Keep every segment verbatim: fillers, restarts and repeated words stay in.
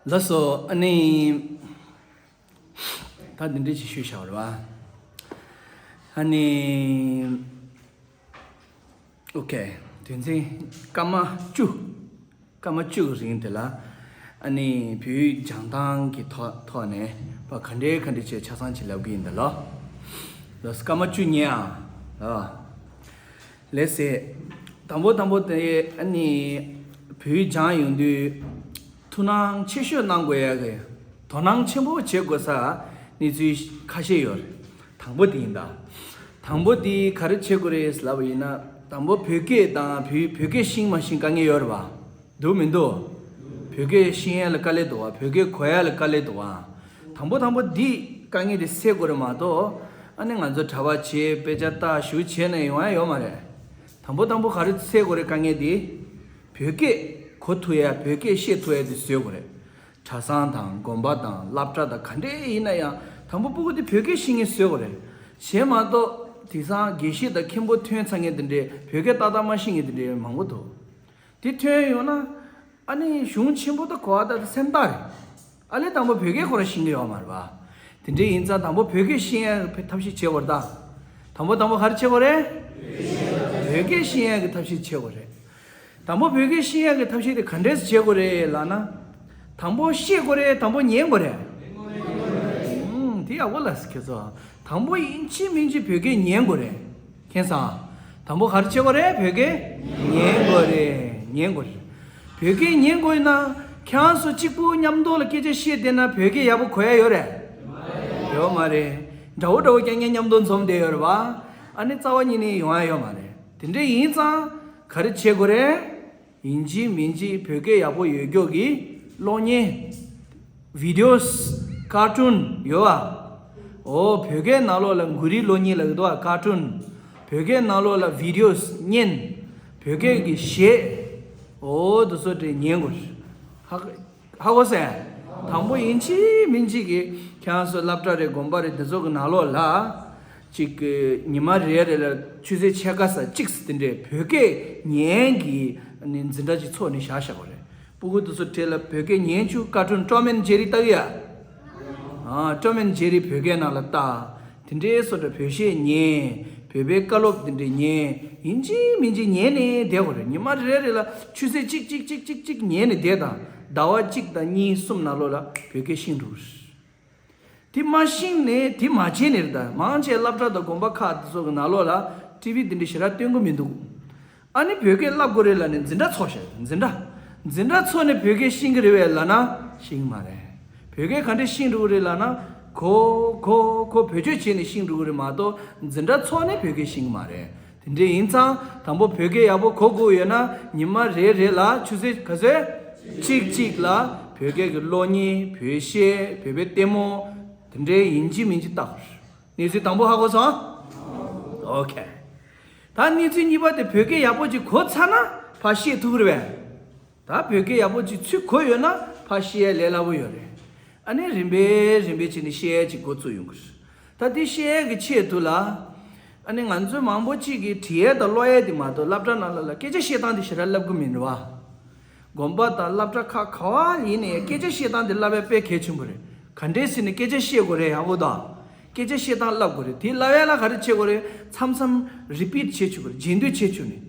ལགས་སོ། ཨ་ནི། ད་འདི་འདྲ་ཅིག་ཞུས་བཞག་རེད་བ། ཨ་ནི། ཨོ་ཁེ། དོན་ཚན་སྐར་མ་བཅུ། སྐར་མ་བཅུ་གི་རིང་དེ་ལ། ཨ་ནི་བོད་ཡིག་སྦྱང་སྟངས་ཀྱི་ཐོག་ཐོག་ནས་བ་ག་འདྲའི་ག་འདྲ་བྱས་ཆ་ཚང་ཅིག་ལབ་གི་ཡིན་ད་ལོ། ལགས་སྐར་མ་བཅུ་ཉན་ཨ། ཨ། ལགས་སེ། དང་པོ་དང་པོ་དེ་ཨ་ནི་བོད་ཡིག་སྦྱང་ཡོང་དུས་ཐུགས་སྣང་ཆེ་ཤོས་གནང་དགོས་ཡ་གི་དོ་སྣང་ཆེན་པོ་བྱེད་དགོས་ས་གནས་ཚུལ་ཁ་ཤས་ཡོད་རེད། དང་པོ་དེ་ཡིན་ད། དང་པོ་དེ་ག་རེ་བྱེད་དགོས་རེད་ལབ་པ་ཡིན་ན། དང་པོ་བོད་སྐད་དང་བོད་བོད་སྐད་ཤེས་མ་ཤེས་དཀའ་ངལ་ཡོད་རེད་བ། འདུག་མི་འདུག་བོད་སྐད་ཤེས་ཡ་ལ་དཀའ་ལས་འདུག་བ། བོད་སྐད་གོ་ཡ་ལ་དཀའ་ལས་འདུག་བ། དང་པོ་དང་པོ་འདི་དཀའ་ངལ་དེ་སེལ་དགོས་རེད་མ་གཏོགས། ཨ་ནི་ང་ཚོ་གྲྭ་པ་བྱས་དཔེ་ཆ་ལྟ་ཞུ་བྱས་ནས་ཡོང་ཡ་ཡོད་མ་རེད། དང་པོ་དང་པོ་ག་རེ་སེལ་དགོས་རེད་དཀའ་ངལ་དེ། བོད་སྐད་གོ་ཐུབ་ཡ་བོད་སྐད་ཤེས་ཐུབ་ཡ་དེ་བཟོ་དགོས་རེད། གྲྭ་ཚང་དང་དགོན་པ་དང་སློབ་གྲྭ་དང་ག་འདྲས་ཡིན་ན་ཡང་དང་པོ་སྤུ་གུ་དེ་བོད་སྐད་ཤེས་མཁན་བཟོ་དགོས་རེད། བྱས་མ་གཏོགས་དེང་སང་དགེ་བཤེས་དང་མཁན་པོ་ཐོན་ཚར་མཁན་དེ་འདྲས་བོད་སྐད་ཏག་ཏག་མ་ཤེས་མཁན་དེ་འདྲས་མང་པོ་འདུག་དེ་ཐོན་ཡོང་ན། ཨ་ནི་གཞུང་ཆེན་པོ་དང་གོ་བ་དང་སེམས་ཐག་རེད། ཨ་ལས་དང་པོ་བོད་སྐད་ཁོ་རང་ཤེས་ཀྱི་ཡོད་མ་རེད་པ། དེ་འདྲས་ཡིན་ཙང་དང་པོ་བོད་སྐད་ཤེས་ཡ་གི་ཐབས་ཤེས་བྱེད་དགོས་རེད་ད། དང་པོ་དང་པོ་ག་རེ་བྱེད་དགོས་རེད། བོད་སྐད་ཤེས་ཡ་གི་ཐབས་ཤེས་བྱེད་དགོས་རེད། དང་པོ་བོད་སྐད་ཤེས་ཡ་གི་ཐབས་ཤེས་དེ་ག་འདྲས་བྱེད་དགོས་རེད་ལབ་ན། དང་པོ་ཤེས་དགོས་རེད་དང་པོ་ཉན་དགོས་རེད། ཨུམ། དེ་ཡག་པོ་ལ་ཁྱེད་ཚོ། དང་པོ་ཡིན་གཅིག་མིན་གཅིག་བོད་སྐད་ཉན་དགོས་རེད། མཁྱེན་སོང་། དང་པོ་ག་རེ་བྱེད་དགོས་རེད། བོད་སྐད་ཉན་དགོས་རེད། ཉན་དགོས་རེད། བོད་སྐད་ཉན་དགོས་ན་ཁྱེད་རང་ཚོ་གཅིག་པུ་མཉམ་དུ་ལ་སྐད་ཆ་བཤད་བསྡད་ན་བོད་སྐད་ཡག་པོ་གོ་ཡ་ཡོད་རེད། ཡོད་མ་རེད། འདྲ་བོ་འདྲ་བོ་རྐྱང་རྐྱང་མཉམ་དུ་འཛོམས་བསྡད་ཡོད་རེད་བ། ཨ་ནི་རྩ་བ་ཉིད་ནས་ཡོང་ཡ་ཡོད་མ་རེད། དེ་འདྲ་ཡིན་ཙང་ག་རེ་བྱེད་དགོས་རེད། ཡིན་གཅིག་མིན་གཅིག་བོད་སྐད་ཡག་པོ་ཡོད་རྒྱུ་གི་གློག་བརྙན། བི་ཌི་ཡོ། ཀར་ཊུན་ཡོད་པ། འོ་བོད་སྐད་ནང་ལོགས་ལ་མགོ་རིལ་གློག་བརྙན་ལབ་ཀྱི་འདུག་པ། ཀར་ཊུན། བོད་སྐད་ནང་ལོགས་ལ་བི་ཌི་ཡོ་བརྙན། བོད་སྐད་ཀྱི་གཞས། འོ་དེ་ཚོ་དེ་ཉན་དགོས། ཧ་ཧ་གོ་སོང་། དང་པོ་ཡིན་གཅིག་མིན་གཅིག་གི་ཁྱེད་རང་ཚོ་སློབ་གྲྭ་རེད་དགོན་པ་རེད་དེ་ཚོ་གི་ནང་ལོགས་ལ། གཅིག་གི་ཉི་མ་རེ་རེ་ལ་ཆུ་ཚོད་ཕྱེད་ཀ་ཙམ་གཅིག་ཙམ་དེ་འདྲའི་བོད་སྐད་ཉན་གྱི་ནི་འཛིན་གྲྭ་ཅིག་ཚོགས་ནས་བཞག་བཞག་པ་རེད། སྤུ་གུ་དེ་ཚོ་གྲས་ལ་བོད་སྐད་ཉན་བཅུག་ཀར་ཊུན་ཊོམ་ཨེན་ཇེ་རི་ལྟ་གི་ཡ། ཨ་ཊོམ་ཨེན་ཇེ་རི་བོད་སྐད་ནང་ལ་ལྟ། དེ་འདྲའི་སོ་སོ་བོད་གཞས་ཉན། བོད་པའི་བཀའ་སློབ་དེ་འདྲ་ཉན། ཡིན་གཅིག་མིན་གཅིག་ཉན་ནས་བསྡད་དགོས་རེད། ཉི་མ་རེ་རེ་ལ་ཆུ་ཚོད་གཅིག་གཅིག་གཅིག་གཅིག་གཅིག་ཉན་ནས་བསྡད་དང་། ཟླ་བ་གཅིག་དང་གཉིས་གསུམ་ནང་ལོགས་ལ་བོད་སྐད་ཤེས་འགྲོ་གི་རེད། དེ་མ་ཤེས་ནས་དེ་མ་བྱས་ནས་རེད་ད། མང་ཆེ་སློབ་གྲྭ་དང་དགོན་པ་ཁག་དེ་ཚོ་གི་ནང་ལོགས་ལ་ཊི་ཝི་དེ་འདྲ་ཞེ་དྲག་སྟོན་གི་མི་འདུག་ཨ་ནི་བོད་སྐད་བསླབ་དགོས་རེད་ལབ་ནས་འཛིན་གྲྭ་ཚོགས་ཤག་འཛིན་གྲྭ། འཛིན་གྲྭ་ཚོགས་ནས་བོད་སྐད་ཤེས་ཀྱི་རེད་པས་ལབ་ན་ཤེས་ཀྱི་མ་རེད། བོད་སྐད་ག་འདྲས་ཤེས་འགྲོ་གི་རེད་ལབ་ན། གོ་གོ་གོ་བེད་སྤྱོད་བྱས་ནས་ཤེས་འགྲོ་གི་རེད་མ་གཏོགས་འཛིན་གྲྭ་ཚོགས་ནས་བོད་སྐད་ཤེས་ཀྱི་མ་རེད། དེ་འདྲས་ཡིན་ཙང་དང་པོ་བོད་སྐད་ཡག་པོ་གོ་དགོས་ཡོད་ན་ཉི་མ་རེ་རེ་ལ་ཆུ་ཚོད་ག་ཚོད་གཅིག་གཅིག་ལ་བོད་སྐད་ཀྱི་གློག་བརྙན། བོད་གཞས། བོད་པའི་ལྟད་མོ། དེ་འདྲའི་ཡིན་གཅིག་མིན་གཅིག་ལྟ་དགོས་རེད། གནས་ཚུལ་དང་པོ་ཧ་གོ་སོང་། ཨོ་ཁེ། ད་གནས་ཚུལ་གཉིས་པ་དེ་བོད་སྐད་ཡག་པོ་ཅིག་གོ་ཚར་ན་ཕར་བཤད་ཐུབ་ཀྱི་རེད་པས། ད་བོད་སྐད་ཡག་པོ་ཅིག་ཚུར་གོ་ཡོད་ན་ཕར་བཤད་ཡ་ལས་སླ་པོ་ཡོད་རེད། ཨ་ནི་རིམ་པས་རིམ་པས་བྱས་ནས་བཤད་ཡ་ཅིག་འགོ་བཙུགས་ཡོང་གི་རེད། ད་དེ་བཤད་ཡ་གི་ཆེད་དུ་ལ། ཨ་ནི་ང་ཚོ་མང་པོ་ཅིག་གིས་བྲིས་ཡ་དང་ཀློག་ཡ་དེ་མ་གཏོགས་སློབ་གྲྭ་ནང་ལ་ལ་སྐད་ཆ་བཤད་སྟངས་དེ་ཞེ་དྲག་བསླབ་གི་མིན་རེད་བ། དགོན་པ་དང་སློབ་གྲྭ་ཁག་ག་བ་ཡིན་ནའི་སྐད་ཆ་བཤད་སྟངས་དེ་བསླབ་ཡ་དཔེ་གལ་ཆེན་པོ་རེད། ག་འདྲས་ཟེར་ནས་སྐད་ཆ་བཤད་དགོས་རེད་ཡག་པོ་དང་། སྐད་ཆ་བཤད་སྟངས་བསླབ་དགོས་རེད། དེ་བསླབ་ཡ་ལ་ག་རེ་བྱེད་དགོས་རེད། མཚམས་མཚམས་རི་པིཊ་བྱེད་ཆོག་གི་རེད། རྗེས་ཟློས་བྱེད་ཆོག་ནས།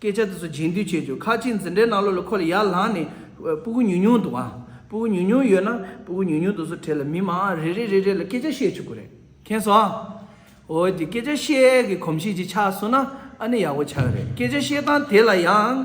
སྐད་ཆ་དེ་ཚོ་རྗེས་ཟློས་བྱེད་ཆོག་ཁ་ཅིག་འཛིན་གྲྭའི་ནང་ལོགས་ལ་ཁོ་ལ་ཡར་ལངས་ནས་སྤུ་གུ་ཉུང་ཉུང་འདུག་ཨ། སྤུ་གུ་ཉུང་ཉུང་ཡོད་ན་སྤུ་གུ་ཉུང་ཉུང་དེ་ཚོ་གྲས་ལ་མི་མང་རེ་རེ་རེ་རེ་ལ་སྐད་ཆ་བཤད་ཆོག་གི་རེད། མཁྱེན་སོང་ཨ། འོ་དེ་སྐད་ཆ་བཤད་ཡས་ཀྱི་གོམས་གཤིས་ཅིག་ཆགས་སོང་ན་ཨ་ནི་ཡག་པོ་ཆགས་ཀྱི་རེད། སྐད་ཆ་བཤད་སྟངས་དེ་ལ་ཡང་།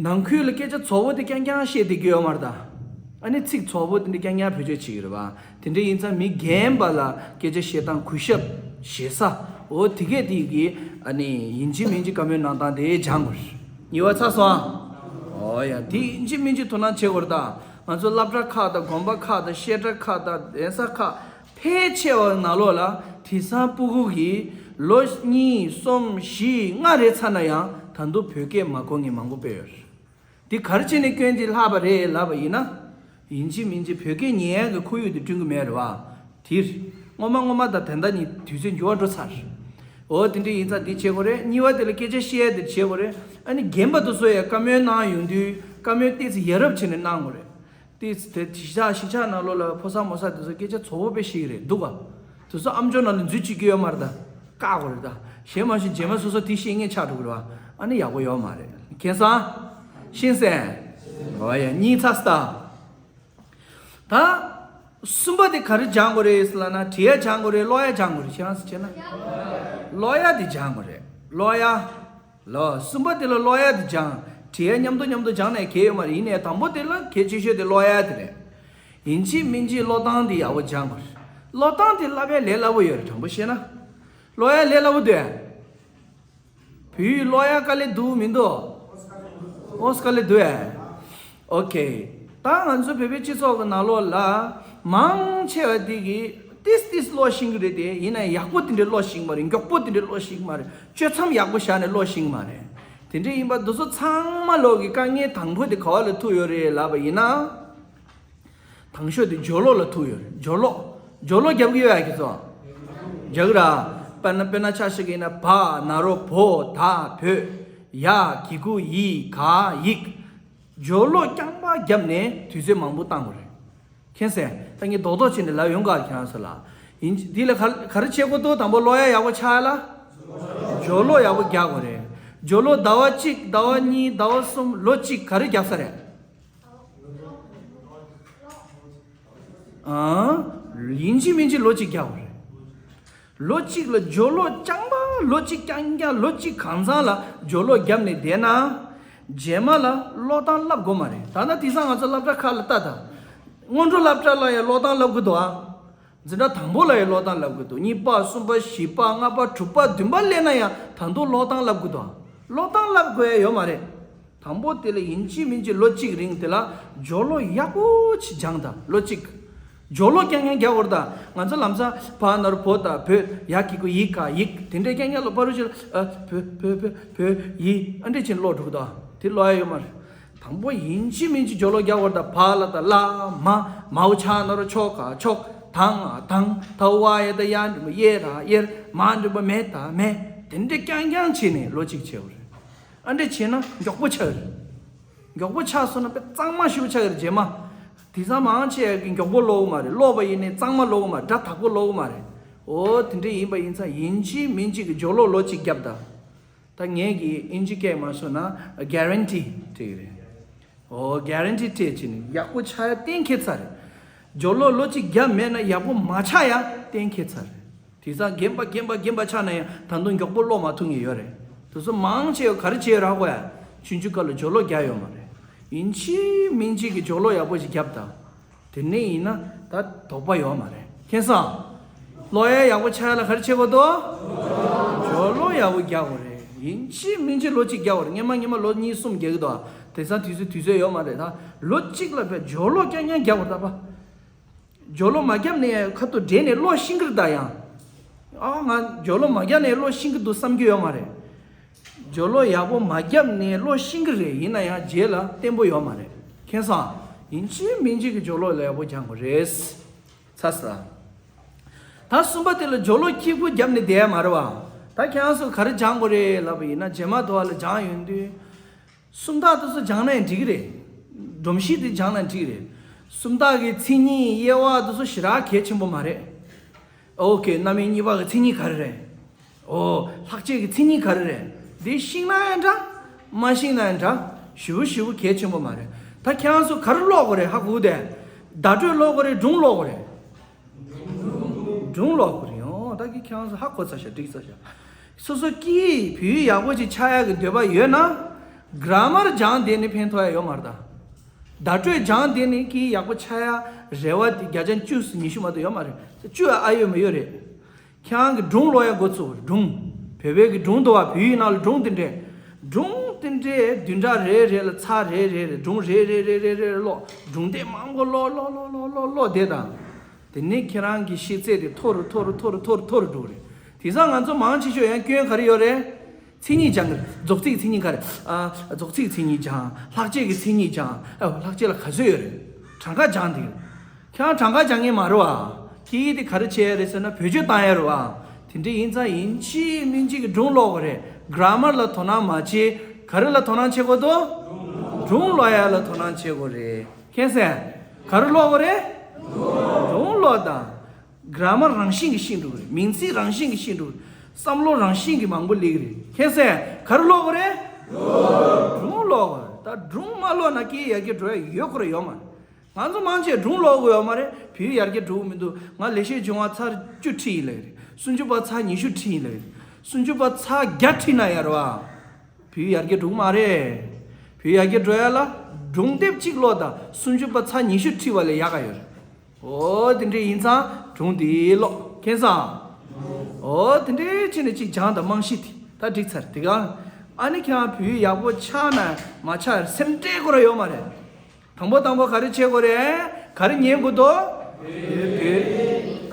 ནང་ཁུལ་ལ་སྐད་ཆ་རྫོགས་པོ་དེ་རྐྱང་རྐྱང་བཤད་བསྡད་ཀྱི་ཡོད་མ་རེད་ད། ཨ་ནི་ཚིག་རྫོགས་པོ་དེ་འདྲ་རྐྱང་རྐྱང་བེད་སྤྱོད་བྱེད་ཀྱི་རེད་བ། དེ་འདྲ་ཡིན་ཙང་མི་རྒན་པ་ལ་སྐད་ཆ་བཤད་སྟངས་གུས་ཞབས་བྱེད་ས། འོ་དེ་གས་དེ་གི་ཨ་ནི་ཡིན་གཅིག་མིན་གཅིག་བཀའ་མོལ་གནང་སྟངས་དེ་སྦྱང་དགོས་རེད། གཉིས་པ་ཚར་སོང་ཨ། འོ་ཡ་དེ་ཡིན་གཅིག་མིན་གཅིག་དོ་སྣང་བྱེད་དགོས་རེད་ད། ང་ཚོ་སློབ་གྲྭ་ཁག་དང་དགོན་པ་ཁག་དང་བཤད་གྲྭ་ཁག་དང་གདན་ས་ཁག་ཕལ་ཆེ་བ་ནང་ལོགས་ལ་དེང་སང་སྤུ་གུ་གིས་ལོ་གཉིས་གསུམ་བཞི་ལྔ་རེ་ཚར་ན་ཡང་ད་དུང་བོད་སྐད་མ་གོ་མཁན་མང་པོ་དཔེ་ཡོད་རེད། འདི་ག་རེ་བྱས་ནས་སྐྱོན་དེ་ལྷག་པ་རེད་ལབ་པ་ཡིན་ན། ཡིན་གཅིག་མིན་གཅིག་བོད་སྐད་ཉན་ཡག་གི་ཁོར་ཡུག་དེ་བསྐྲུན་གྱི་མེད་རེད་བ། དེ་རེད། སྔོན་མ་སྔོན་མ་དང་ད་ལྟ་གཉིས་དུས་ཚོད་འགྱུར་བ་འགྲོ་ཚར་རེད། འོ་དེ་འདྲ་ཡིན་ཙང་འདི་བྱེད་དགོས་རེད། གཉིས་པ་དེ་ལ་སྐད་ཆ་བཤད་ཡ་དེ་བྱེད་དགོས་རེད། ཨ་ནི་རྒན་པ་དེ་ཚོ་ཡང་བཀའ་མོལ་གནང་ཡོང་དུས་བཀའ་མོལ་ཏོག་ཙམ་ཡ་རབས་བྱས་ནས་གནང་དགོས་རེད། དེ་དེ་གཞིས་ཆགས་གཞིས་ཆགས་ནང་ལོགས་ལ་ཕོ་གསར་མོ་གསར་དེ་ཚོ་སྐད་ཆ་ཚོ་བོ་དཔེ་ཤེས་ཀྱི་རེད་འདུག་ག་དེ་ཚོ་ཨམ་ཅོག་ནང་ལ་འཛུལ་བཅུག་གི་ཡོད་མ་རེད་ད། བཀག་དགོས་རེད་ད། གཞན་མ་གཞི་རྗེས་མ་སོ་སོ་དེ་ཤེས་མཁན་ཆགས་འགྲོ་གི་རེད་བ། ཨ་ནི་ཡག་པོ་ཡོད་མ་རེད། མཁྱེན་སོང་། ཤེས་སོང་། འོ་ཡ། གཉིས་ཚར་སོང་ད། ད་གསུམ་པ་དེ་ག་རེ་སྦྱང་དགོས་རེད་ཟེར་ལབ་ན། བྲིས་ཡ་སྦྱང་དགོས་རེད། ཀློག་ཡ་སྦྱང་དགོས་རེད། ཁྱེད་རང་ཚོ་བྱས་ན། ཀློག་ཡ་དེ་སྦྱང་དགོས་རེད། ཀློག་ཡ། ལོ། གསུམ་པ་དེ་ལ་ཀློག་ཡ་དེ་སྦྱང་། བྲིས་ཡ་མཉམ་དུ་མཉམ་དུ་སྦྱང་ནས་གལ་ཡོད་མ་རེད། ཡིན་ནའི་དང་པོ་དེ་ལ་གལ་ཆེ་ཤོས་དེ་ཀློག་ཡ་དེ་རེད། ཡིན་གཅིག་མིན་གཅིག་ཀློག་སྟངས་དེ་ཡག་པོ་སྦྱང་དགོས་རེད། ཀློག་སྟངས་དེ་བསླབ་ཡ་ལས་སླ་པོ་ཡོད་རེད། དྲང་པོ་བཤད་ན། ཀློག་ཡ་ལས་སླ་པོ་འདུག་བོད་ཡིག་ཀློག་ཡ་དཀའ་ལས་འདུག་མི་འདུག་ཨོ་དཀའ་ལས་འདུག་ཨེ། ཨོ་ཁེ། ད་ང་ཚོ་བོད་པའི་སྤྱི་ཚོགས་ཀྱི་ནང་ལོགས་ལ་མང་ཆེ་བ་དེ་གིས་ཏིས་ཏིས་ཀློག་ཤེས་ཀྱི་རེད་དེ། ཡིན་ན་ཡག་པོ་དེ་འདྲ་ཀློག་ཤེས་ཀྱི་མ་རེད། མགྱོགས་པོ་དེ་འདྲ་ཀློག་ཤེས་ཀྱི་མ་རེད། གཅོད་མཚམས་ཡག་པོ་བཞག་ནས་ཀློག་ཤེས་ཀྱི་མ་རེད། དེ་འདྲ་ཡིན་པ་འདི་ཚོ་ཚང་མ་ལོག་གི་དཀའ་ངལ་དང་པོ་དེ་ག་བ་ལ་ཐུག་ཡོད་རེད་ལབ་པ་ཡིན་ན། དང་ཤོས་དེ་སྦྱོར་ཀློག་ལ་ཐུག་ཡོད་རེད། སྦྱོར་ཀློག་སྦྱོར་ཀློག་རྒྱབ་ཀྱི་ཡོད་ཨ་ཁྱེད་ཚོ། རྒྱག་གི་ར། དཔེར་ན་དཔེར་ན་ཆ་བཞག་གི་ཡིན་ན། བ་ན་རོ་བོ་ད་བོད། ཡ་གི་གུ་ཡི་ག་ཡིག་སྦྱོར་ཀློག་རྐྱང་པ་བརྒྱབ་ནས་དུས་ཚོད་མང་པོ་བཏང་དགོས་རེད། མཁྱེན་སོང་། ད་ངས་རྡོག་རྡོག་བྱས་ནས་ལབ་ཡོང་ག་ཁྱེད་རང་ཚོ་ལ། ཡིན། འདི་ལ་ག་ག་རེ་བྱེད་དགོས་འདུག་དང་པོ་ཀློག་ཡ་ཡག་པོ་ཆགས་ཡ་ལ། སྦྱོར་ཀློག་ཡག་པོ་རྒྱག་དགོས་རེད། སྦྱོར་ཀློག་ཟླ་བ་གཅིག་ཟླ་བ་གཉིས་ཟླ་བ་གསུམ་ལོ་གཅིག་ག་རེ་བརྒྱབ་ས་རེད། ཨང་། ཡིན་གཅིག་མིན་གཅིག་ལོ་གཅིག་རྒྱག་དགོས་རེད། ལོ་གཅིག་ལ་སྦྱོར་ཀློག་རྐྱང་པ་ལོ་གཅིག་རྐྱང་རྐྱང་ལོ་གཅིག་གང་ཚང་ལ་སྦྱོར་ཀློག་བརྒྱབ་ནས་བསྡད་ན། རྗེས་མ་ལ་ཀློག་སྟངས་བསླབ་དགོས་མ་རེད། ད་ལྟ་དེང་སང་ང་ཚོ་སློབ་གྲྭ་ཁག་ལ་ལྟ་དང་། སྔོན་འགྲོ་སློབ་གྲྭ་ལ་ཡང་ཀློག་སྟངས་བསླབ་དགོས་འདུག་ཨ། འཛིན་གྲྭ་དང་པོ་ལ་ཡང་ཀློག་སྟངས་བསླབ་དགོས་འདུག་གཉིས་པ་གསུམ་པ་བཞི་པ་ལྔ་པ་དྲུག་པ་བདུན་པ་སླེབས་ན་ཡང་ད་དུང་ཀློག་སྟངས་བསླབ་དགོས་འདུག་ཨ། ཀློག་སྟངས་བསླབ་དགོས་ཡ་ཡོད་མ་རེད། དང་པོ་དེ་ལ་ཡིན་གཅིག་མིན་གཅིག་ལོ་གཅིག་རིང་དེ་ལ་སྦྱོར་ཀློག་ཡག་པོ་ཅིག་སྦྱངས་དང་། ལོ་གཅིག་སྦྱོར་ཀློག་རྐྱང་རྐྱང་རྒྱག་དགོས་རེད་ད། ང་ཚོ་ལམ་སང་བ་ན་རོ་བོ་ད་བོད། ཡ་གི་གུ་ཡི་ག་ཡིག་དེ་འདྲའི་རྐྱང་རྐྱང་ལ་པ་རུ་ཅིག་ཨ་བོད་བོད་བོད་བོད་ཡི་ཨ་འདྲས་ཅིག་ཀློག་འགྲོ་གི་འདུག་དེ་ཀློག་ཡ་ཡོད་མ་རེད། དང་པོ་ཡིན་གཅིག་མིན་གཅིག་སྦྱོར་ཀློག་རྒྱག་དགོས་རེད་ད། བ་ལ་ད་བླ་མ། མའོ་ཆ་ན་རོ་མཆོ་ག་མཆོག་དང་དང་། ད་ཝ་ཡ་ད་ཡ་འགྲེང་བུ་ཡེ་ད་ཡེར། མ་འགྲེང་བུ་མེ་ད་མེ། དེ་འདྲའི་རྐྱང་རྐྱང་བྱས་ནས་ལོ་གཅིག་བྱེད་དགོས་རེད། ཨ་འདྲས་བྱས་ན་མགྱོགས་པོ་ཆགས་ཀྱི་རེད། མགྱོགས་པོ་ཆགས་སོང་ན་དཔེ་གཙང་མ་ཞེ་པོ་ཆགས་ཀྱི་རེད། རྗེས་མ། དེང་སང་མང་ཆེ་བ་གིས་མགྱོགས་པོ་ཀློག་གི་མ་རེད། ཀློག་པ་ཡིན་ནའི་གཙང་མ་ཀློག་གི་མ་རེད། སྒྲ་དག་པོ་ཀློག་གི་མ་རེད། འོ་དེ་འདྲ་ཡིན་པ་ཡིན་ཙང་ཡིན་གཅིག་མིན་གཅིག་གི་སྦྱོར་ཀློག་ལོ་གཅིག་བརྒྱབ་དང་། ད་ངས་ཀྱིས་དབྱིན་ཇི་སྐད་མ་སོང་ན་གྷ་རན་ཊི་སྤྲད་ཀྱི་རེད། འོ་གྷ་རན་ཊི་སྤྲད་བྱས་ནས་ཡག་པོ་ཆགས་ཡ་གཏན་འཁེལ་ཚར་རེད། སྦྱོར་ཀློག་ལོ་གཅིག་བརྒྱབ་མེད་ན་ཡག་པོ་མ་ཆགས་ཡ་གཏན་འཁེལ་ཚར་རེད། དེང་སང་རྒན་པ་རྒན་པ་རྒན་པ་ཆགས་ན་ཡང་ད་དུང་མགྱོགས་པོ་ཀློག་མ་ཐུབ་མཁན་ཡོད་རེད། དེ་ཚོ་མང་ཆེ་བ་ག་རེ་བྱས་རག་གོ་ཡ། ཆུང་ཆུང་སྐབས་ལ་སྦྱོར་ཀློག་རྒྱག་ཡོད་མ་རེད། ཡིན་གཅིག་མིན་གཅིག་གི་སྦྱོར་ཀློག་ཡག་པོ་ཞིག་བརྒྱབ་དང་། དེ་ནས་ཡིན་ན་ད་དོགས་པ་ཡོད་མ་རེད། མཁྱེན་སོང་། ཀློག་ཡ་ཡག་པོ་ཆགས་ཡ་ལ་ག་རེ་བྱེད་དགོས་འདུག་སྦྱོར་ཀློག་ཡག་པོ་རྒྱག་དགོས་རེད། ཡིན་གཅིག་མིན་གཅིག་ལོ་གཅིག་རྒྱག་དགོས་རེད། སྔན་མ་སྔན་མ་ལོ་གཉིས་གསུམ་རྒྱག་གི་འདུག་དེང་སང་དུས་ཚོད་དུས་ཚོད་ཡོད་མ་རེད་ད། ལོ་གཅིག་ལ་བས་སྦྱོར་ཀློག་རྐྱང་རྐྱང་རྒྱག་དགོས་རེད་ད་པ། སྦྱོར་ཀློག་མ་བརྒྱབ་ནས་ཁ་ཐུག་འགྲེལ་ནས་ཀློག་ཤེས་ཀྱི་རེད་ད་ཡང་། ཨ་ང་སྦྱོར་ཀློག་མ་བརྒྱབ་ནས་ཀློག་ཤེས་ཀྱི་འདུག་བསམ་རྒྱུ་ཡོད་མ་རེད། སྦྱོར་ཀློག་ཡག་པོ་མ་བརྒྱབ་ནས་ཀློག་ཤེས་ཀྱི་རེད། ཡིན་ན་ཡང་རྗེས་ལ་བརྟན་པོ་ཡོད་མ་རེད། མཁྱེན་སོང་། ཡིན་གཅིག་མིན་གཅིག་གི་སྦྱོར་ཀློག་ལ་ཡག་པོ་སྦྱང་དགོས་རེད། ཚར་སོང་། ད་གསུམ་པ་དེ་ལ་སྦྱོར་ཀློག་གཅིག་པུ་བརྒྱབ་ནས་བསྡད་ཡ་མ་རེད་བ། ད་ཁྱེད་རང་ཚོ་ག་རེ་སྦྱང་དགོས་རེད་ལབ་པ་ཡིན་ན། རྗེས་མ་དུ་བ་ལ་སྦྱང་ཡོང་དུས། སུམ་རྟགས་དེ་ཚོ་སྦྱངས་ན་ཡང་འགྲིག་གི་རེད། སྒྲོམ་གཞི་དེ་སྦྱངས་ན་འགྲིག་གི་རེད། སུམ་རྟགས་ཀྱི་མཚན་ཉིད་དབྱེ་བ་དེ་ཚོ་ཞེ་དྲག་གལ་ཆེན་པོ་མ་རེད། ཨོ་ཁེ། རྣམ་དབྱེ་གཉིས་པ་གི་མཚན་ཉིད་ག་རེ་རེད། ཨོ་ལྷག་བཅས་ཀྱི་མཚན་ཉིད་ག་རེ་རེད། འདི་ཤེས་ན་ཡང་འདྲ། མ་ཤེས་ན་ཡང་འདྲ། ཞེ་པོ་ཞེ་པོ་གལ་ཆེན་པོ་མ་རེད། ད་ཁྱེད་རང་ཚོ་ག་རེ་ཀློག་དགོས་རེད། ཧ་གོ་དེ། བརྡ་སྤྲོད་ཀློག་དགོས་རེད། སྒྲུང་ཀློག་དགོས་རེད། སྒྲུང་ཀློག་དགོས་རེད། ཨོ་ད་གི་ཁྱེད་རང་ཚོ་ཧ་གོ་ཚར་ཤག་འགྲིག་ཚར་ཤག་སོ་སོ་སྐད་ཡིག་བོད་ཡིག་ཡག་པོ་ཅིག་ཆགས་ཡག་གི་འདོད་པ་ཡོད་ན། གྷ་ར་མར་སྦྱངས་བསྡད་ནས་ཕན་ཐོགས་ཡ་ཡོད་མ་རེད་ད། བརྡ་སྤྲོད་སྦྱངས་བསྡད་ནས་སྐད་ཡིག་ཡག་པོ་ཆགས་ཡ་རེ་བ་དེ་བརྒྱ་ཆ་བཅུ་ཉི་ཤུ་མ་གཏོགས་ཡོད་མ་རེད། བཅུ་ཡ་ཨ་ཡོད་མ་ཡོད་རེད། ཁྱེད་རང་གི་སྒྲུང་ཀློག་ཡ་འགོ་ཚུགས། སྒྲུང་། བོད་པའི་གི་སྒྲུང་འདུག་བ། བོད་ཡིག་ནང་ལ་སྒྲུང་དེ་འདྲས། སྒྲུང་དེ་འདྲས་བདུན་ཕྲག་རེ་རེ་ལ་ཚར་རེ་རེ་རེ་སྒྲུང་རེ་རེ་རེ་རེ་རེ་ཀློག་སྒྲུང་དེབ་མང་པོ་ཀློག་ཀློག་ཀློག་ཀློག་ཀློག་ཀློག་བསྡད་དང་། དེ་ནས་ཁྱེད་རང་གི་ཤེས་ཚད་དེ་མཐོ་རུ་མཐོ་རུ་མཐོ་རུ་མཐོ་རུ་མཐོ་རུ་འགྲོ་གི་རེད། དེང་སང་ང་ཚོ་མང་ཆེ་ཤོས་ཡང་སྐྱོན་ག་རེ་ཡོད་རེད། མཚན་ཉིད་སྦྱང་གི་རེད། རྫོགས་ཚིག་མཚན་ཉིད་ག་རེ། ཨ། རྫོགས་ཚིག་མཚན་ཉིད་སྦྱང་། ལྷག་བཅས་ཀྱི་མཚན་ཉིད་སྦྱང་། ཨ། ལྷག་བཅས་ལ་ག་ཚོད་ཡོད་རེད། གྲངས་ཀ་སྦྱང་དེ་རེད། ཁྱེད་རང་གྲངས་ཀ་སྦྱང་མཁན་མ་རེད་བ། ཁྱེད་ཀྱིས་དེ་ག་རེ་བྱས་རེད་ཟེར་ན་བེད་སྤྱོད་བཏང་ཡ་རེད་བ། དེ་འདྲ་ཡིན་ཙང་ཡིན་གཅིག་མིན་གཅིག་གི་སྒྲུང་ཀློག་དགོས་རེད། གྷ་ར་མར་ལ་དོ་སྣང་མ་བྱེད། ག་རེ་ལ་དོ་སྣང་བྱེད་དགོས་འདུག་སྒྲུང་ཀློག་ཡ་ལ་དོ་སྣང་བྱེད་དགོས་རེད། མཁྱེན་སོང་། ག་རེ་ཀློག་དགོས་རེད། སྒྲུང་ཀློག་དང་། གྷ་ར་མར་རང་བཞིན་གྱིས་ཤེས་འགྲོ་གི་རེད། མིང་ཚིག་རང་བཞིན་གྱིས་ཤེས་འགྲོ་གི་རེད། བསམ་བློ་རང་བཞིན་གྱིས་མང་པོ་སླེབས་ཀྱི་རེད། མཁྱེན་སོང་། ག་རེ་ཀློག་དགོས་རེད། སྒྲུང་ཀློག་དགོས་རེད། ད་སྒྲུང་མ་ཀློག་ན་སྐད་ཡར་རྒྱས་འགྲོ་ཡ་ཡོད་ཁོ་ར་ཡོད་མ་རེད། ང་ཚོ་མང་ཆེ་སྒྲུང་ཀློག་དགོས་ཡོད་མ་རེད། བོད་ཡར་རྒྱས་འགྲོ་གི་མི་འདུག་ང་ལས་བྱེད་སྦྱོང་བ་ཚར་བཅུ་ཁྲིད་ཡིན་ལབ་ཀྱི་རེད། སུམ་ཅུ་པ་ཚར་ཉི་ཤུ་ཁྲིད་ཡིན་ལབ་ཀྱི་རེད། སུམ་ཅུ་པ་ཚར་བརྒྱ་ཁྲིད་ན་ཡར་བ། བོད་ཡར་རྒྱས་འགྲོ་གི་མ་རེད། བོད་ཡར་རྒྱས་འགྲོ་ཡ་ལ་སྒྲུང་དེབ་གཅིག་ཀློག་དང་སུམ་ཅུ་པ་ཚར་ཉི་ཤུ་ཁྲིད་པ་ལས་ཡག་ག་ཡོད་རེད། འོ་དེ་འདྲ་ཡིན་ཙང་སྒྲུང་དེ་ཀློག་མཁྱེན་སོང་། འོ་དེ་འདྲ་བྱས་ནས་གཅིག་སྦྱངས་དང་རྨང་གཞི་དེ་ད་འགྲིག་ཚར་དེ་ག་ཨ་ནི་ཁྱེད་རང་བོད་ཡག་པོ་ཆགས་ན་མ་ཆགས་སེམས་ཁྲལ་དགོས་ར་ཡོད་མ་རེད། དང་པོ་དང་པོ་ག་རེ་བྱེད་དགོས་རེད། ག་རེ་ཉན་དགོས་འདུག་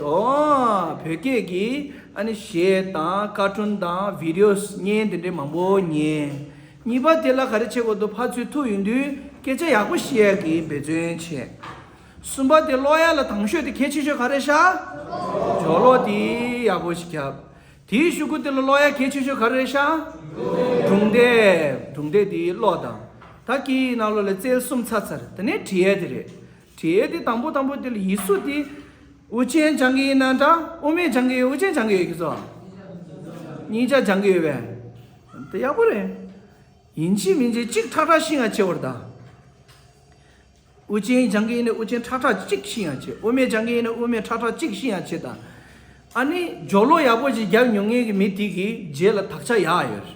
བོད་ཨོ་བོད་སྐད་ཀྱི་ཨ་ནི་གཞས་དང་ཀར་ཊུན་དང་བི་ཌི་ཡོ་བརྙན་དེ་འདྲའི་མང་པོ་ཉན། གཉིས་པ་དེ་ལ་ག་རེ་བྱེད་དགོས་འདུག་ཕར་ཚུར་ཐུག་ཡོང་དུས་སྐད་ཆ་ཡག་པོ་བཤད་ཡག་གི་འབད་བརྩོན་བྱེད། གསུམ་པ་དེ་ཀློག་ཡ་ལ་དང་ཤོས་དེ་གལ་ཆེ་ཤོས་ག་རེ་ཤག་སྦྱོར་ཀློག་དེ་ཡག་པོ་ཞིག་རྒྱབ། དེའི་གཞུག་གུ་དེ་ལ་ཀློག་ཡ་གལ་ཆེ་ཤོས་ག་རེ་རེད་ཤག་སྒྲུང་དེབ། སྒྲུང་དེབ་དེ་ཀློག་དང་། ད་སྐད་ཡིག་ནང་ལོགས་ལ་རྩལ་གསུམ་ཚར་ཚར། དེ་ནས་འབྲི་ཡས་དེ་རེད། འབྲི་ཡས་དེ་དང་པོ་དང་པོ་དེ་ལ་ཡིག་གཟུགས་དེ་དབུ་ཅན་སྦྱང་གི་ཡིན་ན་འདྲ། དབུ་མེད་སྦྱང་གི་ཡོད། དབུ་ཅན་སྦྱང་གི་ཡོད་ཀྱི་སོ། གཉིས་ཆ་སྦྱང་གི་ཡོད་པས། དེ་ཡག་པོ་རེད། ཡིན་གཅིག་མིན་གཅིག་གཅིག་ཁྲག་ཁྲག་ཤེས་ཡ་བྱེད་དགོས་རེད་ད། དབུ་ཅན་སྦྱང་གི་ཡིན་ན་དབུ་ཅན་ཁྲག་ཁྲག་གཅིག་ཤེས་ཡ་བྱེད། དབུ་མེད་སྦྱང་གི་ཡིན་ན་དབུ་མེད་ཁྲག་ཁྲག་གཅིག་ཤེས་ཡ་བྱེད་དང་། ཨ་ནི་སྦྱོར་ཀློག་ཡག་པོ་ཞིག་རྒྱབ་མྱོང་མཁན་གྱི་མི་དེ་གིས་རྗེས་ལ་དག་ཆ་ཡག་ཡོད་རེད།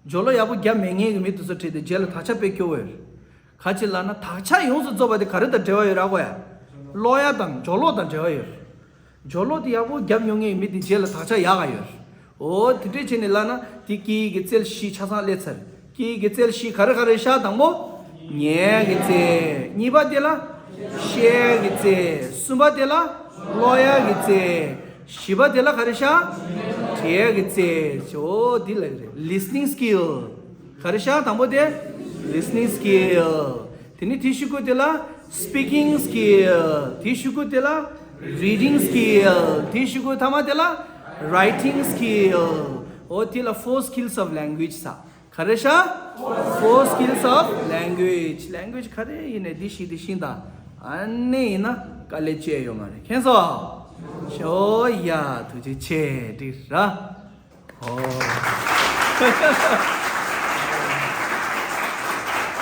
སྦྱོར་ཀློག་ཡག་པོ་རྒྱབ་མེད་མཁན་གྱི་མི་དེ་ཚོ་ཁྲིད་དེ་རྗེས་ལ་དག་ཆ་དཔེ་སྐྱོ་བོ་ཡོད་རེད། ག་ཅི་ལབ་ན་དག་ཆ་ཡོངས་སུ་རྫོགས་པ་དེ་ག་རེ་དང་འབྲེལ་བ་ཡོད་རེད་གོ་ཡ། ཀློག་ཡ་དང་སྦྱོར་ཀློག་དང་འབྲེལ་བ་ཡོད་རེད། སྦྱོར་ཀློག་དེ་ཡག་པོ་རྒྱབ་མྱོང་མཁན་གྱི་མི་དེ་རྗེས་ལ་དག་ཆ་ཡག་ག་ཡོད་རེད། འོ་དེ་འདྲས་བྱས་ནས་ལབ་ན་དེ་སྐད་ཡིག་གི་རྩལ་བཞི་ཆ་ཚང་སླེབས་ཚར། སྐད་ཡིག་གི་རྩལ་བཞི་ག་རེ་ག་རེ་ཤག་དང་པོ། ཉན་གྱི་རྩལ། གཉིས་པ་དེ་ལ། བཤད་ཀྱི་རྩལ། གསུམ་པ་དེ་ལ། ཀློག་ཡག་གི་རྩལ། བཞི་པ་དེ་ལ་ག་རེ་ཤག་འབྲི་ཡག་གི་རྩལ། འོ་དེ་ལ་རེད། Listening skill ག་རེ་ཤག་དང་པོ་དེ། Listening skill དེ་ནས་དེའི་གཞུག་གུ་དེ་ལ། Speaking skill དེའི་གཞུག་གུ་དེ་ལ། Reading skill དེའི་གཞུག་གུ་ཐ་མ་དེ་ལ། Writing skill འོ་དེ་ལ་four skills of language ཟེར། ག་རེ་ཤག Four skills of language language ག་རེ་ཡིན་ནའི་འདི་ཤེས་འདི་ཤེས་དང་། ཨ་ནི་ཡིན་ན་དཀའ་ལས་བྱས་ཡོད་མ་རེད། མཁྱེན་སོང་། ཞོ་ཡ་ཐུགས་རྗེ་ཆེ་འདི་ར། ཨོ།